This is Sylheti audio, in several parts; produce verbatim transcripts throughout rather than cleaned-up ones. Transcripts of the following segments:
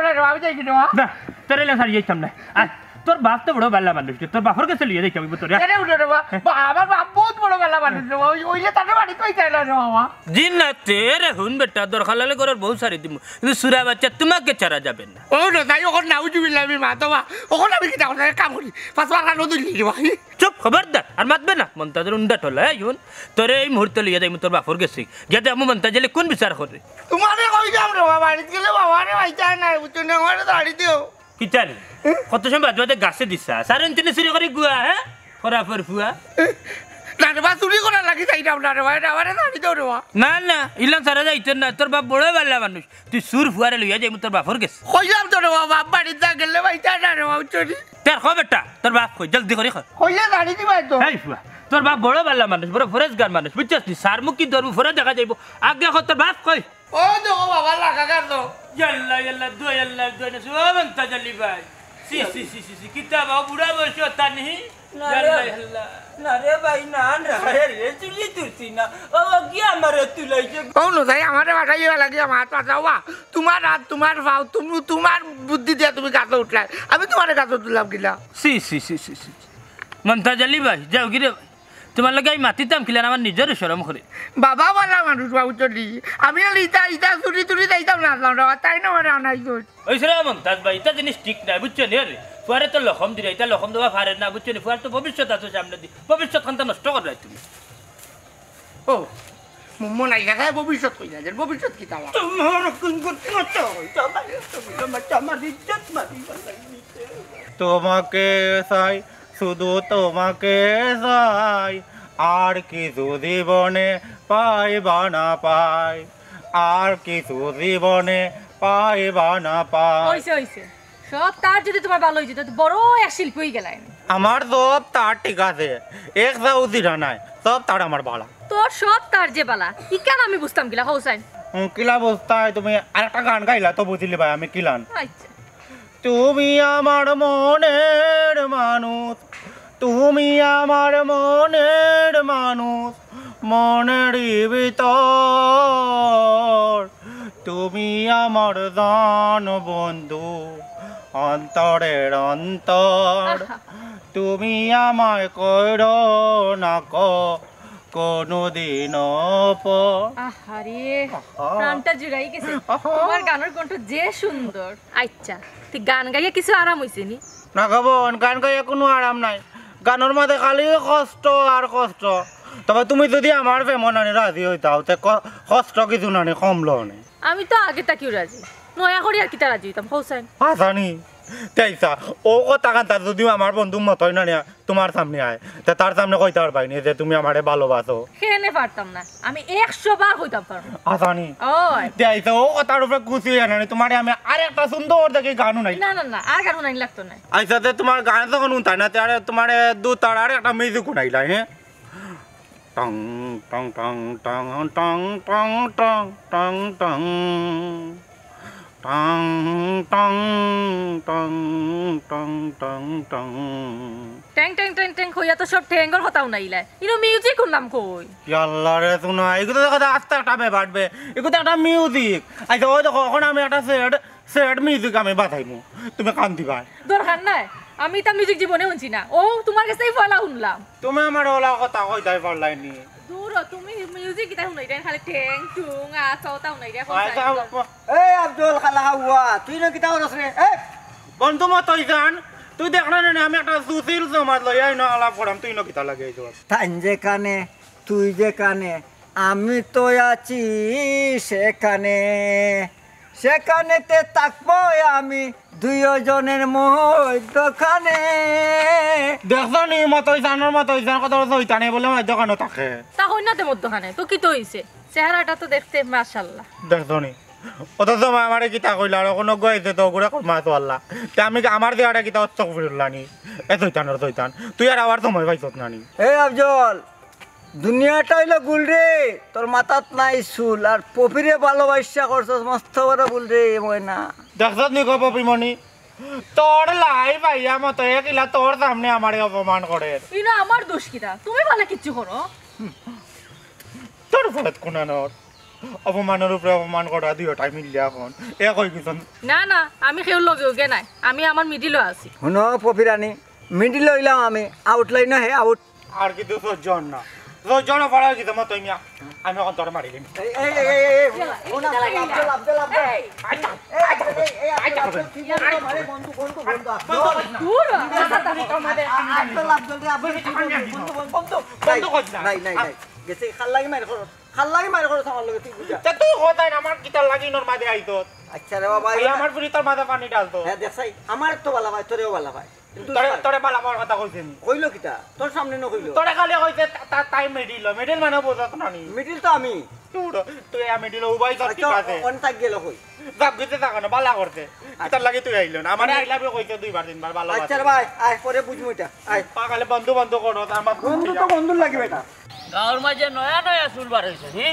আরে, আমি যাই কি রে মা? না, তোর এলা ছাড়ি যাইতাম না। আর তোর বাপ তো বড় বালা মানুষ, তোর বাপর গেছে লইয়া যাইতাম অইবো তোরে। আরে, উঠো রে মা। বা, আমার বাপ বহুত বড় বালা মানুষ রে মা। ওই, ওইলে তার বাড়িত পাইতে না রে মা। জি না, তে রে হুন বেটা, দরকার লাগলে ঘরর বউ ছাড়ি দিমু। কিন্তু চুরা বাচ্চা তোমাকে ছাড়া যাবে না। ও না, তাই ওখানে নাউজুবিল্লাহ, আমি মা তো মা। ওখানে আমি কিতা করতাম? এক কাম করি। পাঁচ বার কানো দিলি রে মা। চুপ, খবরদার, আর মাতবে না। মন্তাজর উন্ডা ঠলা, এই হুন, তোরে এই মুহূর্তে লইয়া যাইমু তোর বাপর গেছে। গিয়া দেখমু মন্তাজ আলী কোন বিচার করে। তোমারে কইলাম রে বাবা, বাড়িত গেলে বাবারে পাইতা নাই, বুঝছো না? আমারে ছাড়ি দেও। কিতা রে? কত সময় বাজে বাজে গাছে দিছা, সারে ইঞ্চিনি চুরি করি গুয়া, হ্যাঁ? খরাফর ফুয়া। না রে বা, চুরি করার লাগি চাইলাম না রে বা, এটা আমারে ছাড়ি দেও রে বা। না, না, ইলান ছাড়া যাইতে না, তোর বাপ বড় বালা মানুষ। তুই চুর ফুয়ারে লইয়া যাইমু তোর বাপর গেছে। কইলাম তো রে বাবা, বাপ বাড়িত যা গেলে পাইতা না রে বা, বুঝছো নি? তোর খ বেটা, তোর বাপ কই, জলদি করি খ। কইলে ছাড়ি দিবায় তো। এই ফুয়া, তোর বাপ বড় বালা মানুষ, বড় ফরেজগার মানুষ, বুঝছস নি? সারমুখী ধর্ম ফরে দেখা যাইবো। আগে খ তোর বাপ কই? ও দেখো বাবা, লাগা গেল। ইয়াল্লা, ইয়াল্লা, দোয়া, ইয়াল্লা, দোয়া, না, সব আনতা জালি ভাই। সি, সি, সি, সি, সি, কিতা বা, বুড়া বয়স তা নেই? না রে। ইয়াল্লা, ইয়াল্লা। না রে ভাই, না, না, রে, রে, চুলি তুলছি না। ও, ও কি আমারে তুলাইছে? ও নো, তাই আমারে বাঁচাইয়া লাগে, আমার বাঁচাও বা। তোমার হাত, তোমার পাও, তুমি, তোমার বুদ্ধি দিয়া তুমি গাছে উঠলায়। আমি তোমারে গাছে তুললাম কিনা? সি, সি, সি, সি, সি। মন্তাজ আলী ভাই, যাও গিরে ভাই। তোমার লগে আমি মাতিতাম কিলান, আমার নিজরও শরম করে। বাবা বালা মানুষ বাবু চলি। আমি আর ইতা, ইতা চুরি টুরি যাইতাম না, আসলাম রে, তাই না মানে আনাই দোষ। ওই সরে মন্তাজ ভাই, ইতা জিনিস ঠিক নাই, বুঝছো নি? আরে, ফুয়ারে তো লখম দিলে, ইতা লখম দেওয়া ফারে না, বুঝছো নি? ফুয়ার তো ভবিষ্যৎ আছে সামনে দি, ভবিষ্যৎ খানটা নষ্ট করবে তুমি। ও, মুম্মন আইগা যায়, ভবিষ্যৎ কই যায়, ভবিষ্যৎ কি তাওয়া? তোমার কোন করতে করতে হইতো, আমার, আমার, আমার ইজ্জত মারি। তোমাকে চাই, শুধু তোমাকে চাই, আর কিছু জীবনে পাই বা না পাই, আর কিছু জীবনে পাই বা না পাই। হইছে, হইছে। সব তার যদি তোমার ভালা অই যেত, তো বড় এক শিল্পী অই গেলায়। আমার সব তার ঠিক আছে, এক যাও জিরা নাই, সব তার আমার বালা। তোর সব তার যে বালা, ইখান আমি বুঝতাম কিলা, হোসাইন? হুম, কিলা বুঝতায় তুমি? আরেকটা গান গাইলা তো বুঝিলি ভাই আমি কিলান। আচ্ছা। তুমি আমার মনের মানুষ, তুমি আমার মনের মানুষ, মনের ভিতর। তুমি আমার জান বন্ধু, অন্তরের অন্তর। আহা। তুমি আমায় করো না ক-, কোনোদিনও পর। আহারে, আহা। প্রাণটা জুড়াই গেছে। আহা। তোমার গানের কণ্ঠ যে সুন্দর। আচ্ছা, তুই গান গাইয়া কিছু আরাম হইছে নি? না গো বোন, গান গাইয়া কোনো আরাম নাই। গানের মাঝে খালি কষ্ট আর কষ্ট। তবে তুমি যদি আমার প্রেমো নানি রাজি হইতাও, তে ক-, কষ্ট কিছু নানি কমলো নে। আমি তো আগে থাকিও রাজি। নয়া করি আর কিতা রাজি হইতাম, কও চাইন। আসানি, তেইসা, ও কথা কান্তা যদিও আমার বন্ধু মতই নানি তোমার সামনে আয়, তে তার সামনে কইতা পারবায় নি যে তুমি আমারে ভালোবাসো? কেনে পারতাম না, আমি একশো বার কইতাম পারমু। আসানি। ওই। তে আইসা ও কথার উপরে খুশি হইয়া না, তোমারে আমি আরেকটা সুন্দর দেখি গান হুনাই। না, না, না, আর গান হুনানি লাগতো না। আইসা, তে তোমার গান যখন হুনতায় না, তে আরে তোমারে দু তার আরেকটা music হুনাইলাই, হ্যাঁ? টং, টং, টং, টং, টং, টং, টং, টং, টং। টং, টং, টং, টং, টং, টং। ট্যাং, ট্যাং, ট্যাং, ট্যাং কইয়া তো সব ঠ্যাংর কথা হুনাইলায়। ইনো music হুনলাম কই? ইয়াল্লা রে, শুনা, এগুলো দেখো তো আস্তে একটা ব্যাপার বে। এগুলো তো একটা music। আচ্ছা, ওই দেখো, এখন আমি একটা sad, sad music আমি বাজাইমু। তুমি কান দিবায়। দরকার নাই। আমি ইতা music জীবনে হুনছি না। ও, তোমার গেছেউ পয়লা হুনলাম। তুমি আমারে ওলা কথা কইতায় পারলায় নি। দূর হ, তুমি music কিতা হুনাইরায়, খালি ঠ্যাং, টুং, আ, সওতা হুনাইরায়, কোন আচ্ছা, side? এই আব্দুল খালা হাওয়া, তুই ইনো কিতা করস রে? এই! বন্ধু মতই জান, তুই দেখ না, না, আমি একটা সুশীল সমাজ লইয়া ইনো আলাপ করাম, তুই ইনো কিতা লাগে এই জোয়ান? তাইন যেখানে, তুই যেখানে, আমি তো আছি সেখানে। সেখানেতে থাকবো আমি দুইজনের মধ্যখানে। দেখছো নি, মতই জানর মতই জান কত শয়তানি বলে মধ্যখানে থাকে। তা কই না তে মধ্যখানে, তো কিতা অইছে? চেহারাটা তো দেখতে মাশাআল্লাহ। দেখছো নি? অথচ মা আমারে কিতা কইলা, আর অখন গইছে তো গুড়া কর মা তো আল্লাহ। তে আমি কি আমার দেওয়াটা কিতা অস্ত ফিরলা নি? এ শয়তানর শয়তান। তুই আর আবার সময় পাইছত না নি? এই আফজল, দুনিয়াটা অইলো গুল রে, তোর মাথাত নাই চুল, আর পপিরে ভালোবাসা করছস মস্ত বড় ভুল রে ময়না। দেখছত নি গো পপিমণি, তোর লাই ভাইয়া মতো একিলা তোর সামনে আমারে অপমান করের। ইনো আমার দোষ কিতা? তুমি ভালা কিচ্ছু করো। তোর ফেরত কোনানোর। অপমানর উপরে অপমান করা দিও, টাইম মিললে এখন। এ কই কিছু না। না, না, আমি কেউর লগে উগে নাই, আমি আমার মিডিলও আছি। হুনো, পপিরানি, মিডিল অইলাম আমি, আউট লাইনও হে আউট। আর কিন্তু সহ্য অর না, সহ্য না পারা কিন্তু মতো মিয়া, আমি এখন তোর মারি দিন। এই, এই, এই, এই, এই, হুনো, হুনো, আব্দুল, আব্দুল, আব্দুল। এই, এই, এই, এই, আব্দুল, আব্দুল, তুই বন্ধু, আরে বন্ধু, বন্ধু, বন্ধু, আব্দুল। দূর হ। আব্দুল, আব্দুল, আব্দুল, তুই বন্ধু, বন্ধু, বন্ধু। বন্ধ কর না। নাই, নাই, নাই। গেছে, খাল্লাই মার করো। খাল্লাই মার করো আমার লগে, তুই বুঝা। তা তুই কোথায় আমার কিতার লাগি নর মাঝে আইতো? আচ্ছা রে বাবা, এই এবার আমার পুরি তোর মাঝে পানি ডালতো। হ্যাঁ, দেখ সাই, আমার তো বালা ভাই, তোরেও বালা ভাই। কিন্তু তোরে, স্যার, তোরে বালা পাওয়ার কথা কইছে নি। কইলো কিতা? তোর সামনে না কইলো? তোরে খালি কইছে তা-, তা-, তাই মিডিল, মিডিল মানে বোঝাস না নি? মিডিল তো আমি। তুই উঠো, তুই আর মিডিল উবাই তোর আচ্ছা, ঠিক আছে। অন তাক গেল কই? যাব গেছে তা কেন? বালা করতে। আচ্ছা। তার লাগি তুই আইলো না। আমারে আই লাভ ইউ কইছে দুইবার তিনবার, বালা আচ্ছা রে ভাই, আয় পরে বুঝমু এটা। আয়। পাকালে বন্ধু বন্ধু করো, তার মা বন্ধু তো বন্ধুর লাগি বেটা। গাঁওর মাঝে নয়া নয়া চুর বার অইছে, হি?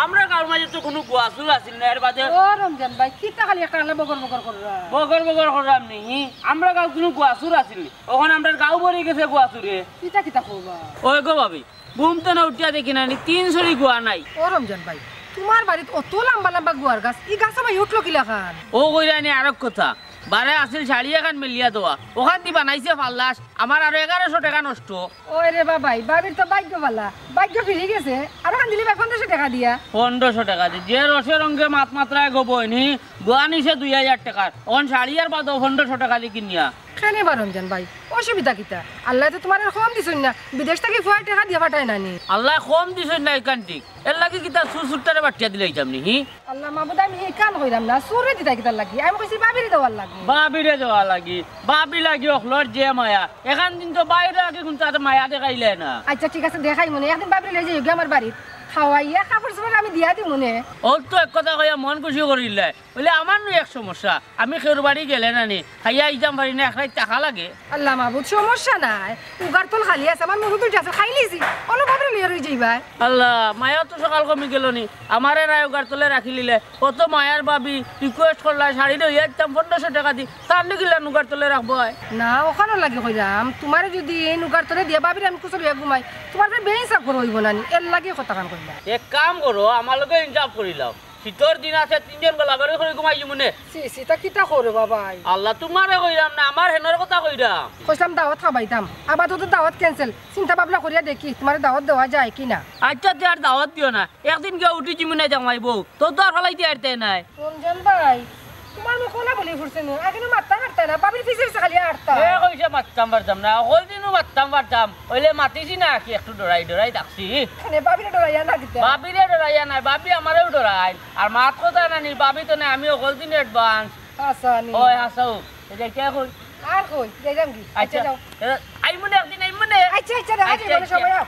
আমরার গাঁওর মাঝে তো কুনু গুয়া চুর আছিল না, এর বাদে ও রমজান ভাই, কিতা খালি একটা আলা বগর বগর কররা? বগর বগর কররাম নি, হি? আমরার গাঁওত কুনু গুয়া চুর আছিল নি? অখন আমরার গাঁও ভরি গেছে গুয়া চুরে। কিতা কিতা কও বা? ওই গো ভাবি, ঘুম তো না উঠিয়া দেখি না নি, তিন ছড়ি গুয়া নাই। ও রমজান ভাই, তুমার বাড়িত অত লাম্বা লাম্বা গুয়ার গাছ, ই গাছ ভাই উঠলো কিলাখান? ও কইরা নি আরক কথা, বারে আছিল শাড়ি এখান মেলিয়া দেওয়া, ওখান দি বানাইছে ফাল্লাস, আমার আরো এগারোশো টেকা নষ্ট। ওই রে বাবাই, ভাবির তো ভাগ্য বালা, ভাগ্য ফিরি গেছে, আরো খান দিলি ভাই পনেরোশো টেকা দিয়া। পনেরোশো টেকা দি, যে রসে রঙ্গে মাত মাত্রায় গো বইনি, গুয়া নিছে দুই হাজার টেকার, অখন শাড়ি আর বাদও পনেরোশো টেকা দি কিনিয়া। কেনে বা রমজান ভাই, অসুবিধা কিতা? আল্লায় তো তুমারে কম দিছইন না, বিদেশ থাকি ফুয়ায় টেকা দিয়া পাঠায় না নি। আল্লায় কম দিছইন না ইখান ঠিক, এর লাগি কিতা চুর চুরটারে বাটিয়া দিলাইতাম নি, হি? আল্লাহ মাবুদ, আমি ইখান কইরাম না, চুররে দিতায় কিতার লাগি? আমি কইছি ভাবিরে দেওয়ার লাগি। ভাবিরে দেওয়ার লাগি, ভাবি লাগি অকলর যে মায়া, এখান দিন তো বাইরে আগে কুনু তাতে মায়া দেখাইলে না। আচ্ছা ঠিক আছে, দেখাইমুনে, একদিন ভাবিরে লই যাইগি আমার বাড়িত, খাওয়াইয়া কাপড় চোপড় আমি দিয়া দিমুনে। অউ তো এক কথা কইয়া মন খুশি করিলে। বলে, আমার নু এক সমস্যা, আমি কেউর বাড়ি গেলে না নি, খাইয়া আইতাম পারি না, এক রাইত থাকা লাগে। আল্লাহ মাবুদ, সমস্যা নাই, উগার তল খালি আছে, আমার মনো দুইটা আছে, খাইলিছি, অনো ভাবিরে লইয়া রই যাইবায়। আল্লাহ, মায়া তো সকাল কমি গেল নি, আমারে নাই উগার তলে রাখিলিলে, অত মায়ার ভাবি রিকোয়েস্ট করলা, শাড়ি লইয়া আইতাম পনেরোশো টেকা দি, তার নিকিলা উগার তলে রাখবায়? না, অখানর লাগি কইরাম, তুমারে যদি এই উগার তলে দিয়া ভাবিরে আমি কুচো লইয়া ঘুমাই, তুমার ফের বেইনসাফ করো অইবো না নি, এর লাগি কথাখান কইলাম। এক কাম করো, আমার লগে ইনসাফ করিলাও। শীতর দিন আছে, তিনজন গলাগলি করি ঘুমাই যিমুনে। ছি, ছি, তা কিতা করো বাবাই? আল্লাহ, তুমারে কইরাম না, আমার হেনর কথা কইরাম। কইছলাম দাওয়াত খাবাইতাম, আপাতত দাওয়াত ক্যান্সেল, চিন্তা ভাবনা করিয়া দেখি তুমারে দাওয়াত দেওয়া যায় কি না। আচ্ছা, তে আর দাওয়াত দিও না, একদিন গিয়া উঠি যিমুনে জামাই বউ, তো তো আর ফালাইতে আরতে নাই। রমজান ভাই, তুমার মুখ কলা বলি ফুটছে নু, আগে নু মাততা পারতা না, ভাবির পিছে পিছে খালি আরতা। এ কইছে মাততাম পারতাম না, অকল দিনও মাততাম পারতাম, অইলে মাতিছি না কি একটু ডরাই ডরাই থাকছি। মানে ভাবিরে ডরাইয়া না দিতা? ভাবিরে ডরাইয়া নাই, ভাবি আমারেও ডরাইন। আর মাত কথা না নি, ভাবি তো নাই, আমি অকল দিন অ্যাডভান্স। হাছা নি? ওই হাছাউ, এ যাইতে কই? আর কই, যাইরাম কি? আচ্ছা, আচ্ছা, যাও। এ, আইমুনে একদিন, আইমুনে। আচ্ছা, আচ্ছা, দেখা আচ্ছা, যাইবো, আচ্ছা। সময় আও।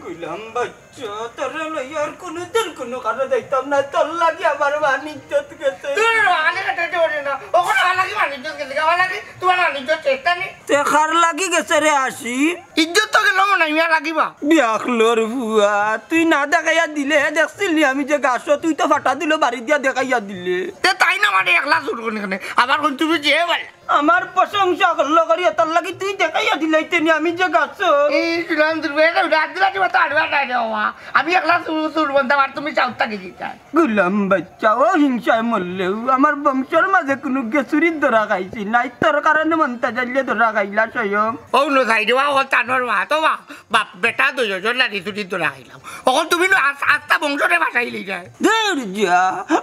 গুলাম বাচ্চা, তোরে লইয়া আর কুনুদিন কুনু কানো যাইতাম না, তোর লাগি আমার মান ইজ্জত গেছে। তুই না, আলে কাটে জোরে না, ওখানে আলাগি মান ইজ্জত গেছে, আমার লাগি, তুমার মান ইজ্জত চেষ্টা নেই। তে কার লাগি গেছে রে আসি? ইজ্জত তো গেল মনে হয়, মিয়া লাগিবা। বিয়াখলোর ফুয়া, তুই না দেখাইয়া দিলে, হে দেখছিলি আমি যে গাছো, তুই তো ফাটা দিল বাড়ি দিয়া দেখাইয়া দিলে। তে তাই না মানে একলা চুর কোন এখানে, আবার কোন তুমি যে বল। আমার প্রশংসা করলো করি, তার লাগি তুই দেখাইয়া দিলাইতে নি আমি যে গাছো। এই শুনলাম তুমি এটা রাত দিলা কিবা তো আড়বা নাই রে বাবা। আমি একলা চুর, চুর বলতাম আর তুমি চাউতা গেছি তাই। গুলাম বাচ্চা, ও হিংসায় মরলেও আমার বংশর মাঝে কুনু গেছুরির ধরা খাইছি নাই, তোর কারণে মনটা জ্বালিয়ে ধরা খাইলা স্বয়ং। ও নো যাই রে বাবা, ও তানোর মা, তো বা-, বাপ বেটা দুইজন লাড়ি চুরির ধরা খাইলাম। অখন তুমি নো আস-, আস্তা বংশরে ভাসাই লই যায়। দূর যা,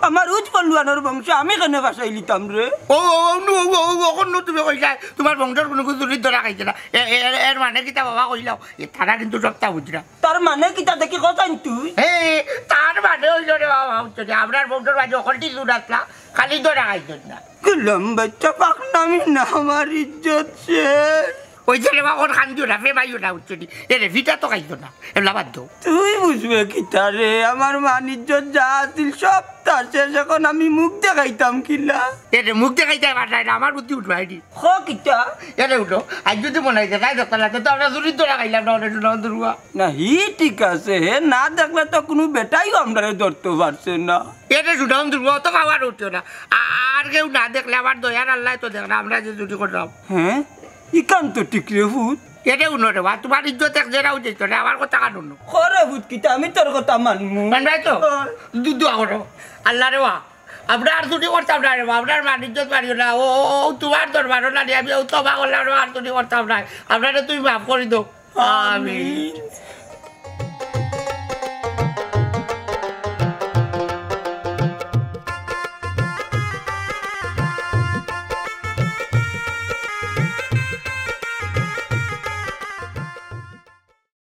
আমার উজ পল্লুয়ানোর বংশ আমি কেনে ভাসাই লিতাম রে? ও, ও, ও, নো, ও, ও, ও, অখন নো তুমি কই যায়, তুমার বংশর কুনু কিছু চুরির ধরা খাইছে না। এ, এ, এর, এর মানে কিতা বাবা কইলাও? এ, তারা কিন্তু সবটা বুঝরা। তার মানে কিতা দেখি কথা তুই? এ, তার মানে হইল রে বাবা, হচ্ছে যে আমরার বংশর মাঝে অকলটি চুর আসলা, খালি ধরা খাইছে না। গুলাম বাচ্চা পাকনামি না, আমার ইজ্জত শেষ। ওই যে রে বাবা, ওর খান দিও না, ফে ভাইও না, উঠছো নি। এ রে, ভিটা তো খাইতো না, এমলা বাদ দাও। তুই বুঝবে কিতা রে, আমার মান ইজ্জত যা আছিল সব তা শেষ, এখন আমি মুখ দেখাইতাম কিলা? এ রে, মুখ দেখাইতে পারলাই না, আমার বুদ্ধি উঠলো আইডি। হ কিতা? এ রে উঠো, আজ যদি মনে হয় দেখাই দেখতে লাগে তো আমরা চুরির ধরা খাইলাম না, ওরে শুনাও দুর্গা। না, হি ঠিক আছে, হে না দেখলে তো কুনু বেটাইও আমরারে ধরতে পারছে না। এ রে শুনাও দুর্গা, অত খাবার উঠছো না। আর কেউ না দেখলে আমার দয়ার আল্লাহ তো দেখ না, আমরা যে চুরি করলাম। হ্যাঁ, ইখান তো ঠিক রে ফুত। এরে হুনো রে বা, তুমার ইজ্জত এক জেরাও যাইতো না, আমার কথা কান হুনো। করে বুঝ কিতা, আমি তোর কথা মানমু। মানবায় তো? অয়। দু-, দোয়া করো। আল্লাহ রে বা, আমরা আর চুরি করতাম না রে বা, আপনার মান ইজ্জত মারিও না। ও, ও, ও, তুমার দরবার না রে, আমি ও তবা করলাম রে, আর চুরি করতাম না। আপনারে তুমি মাফ করি দেও। আমিন।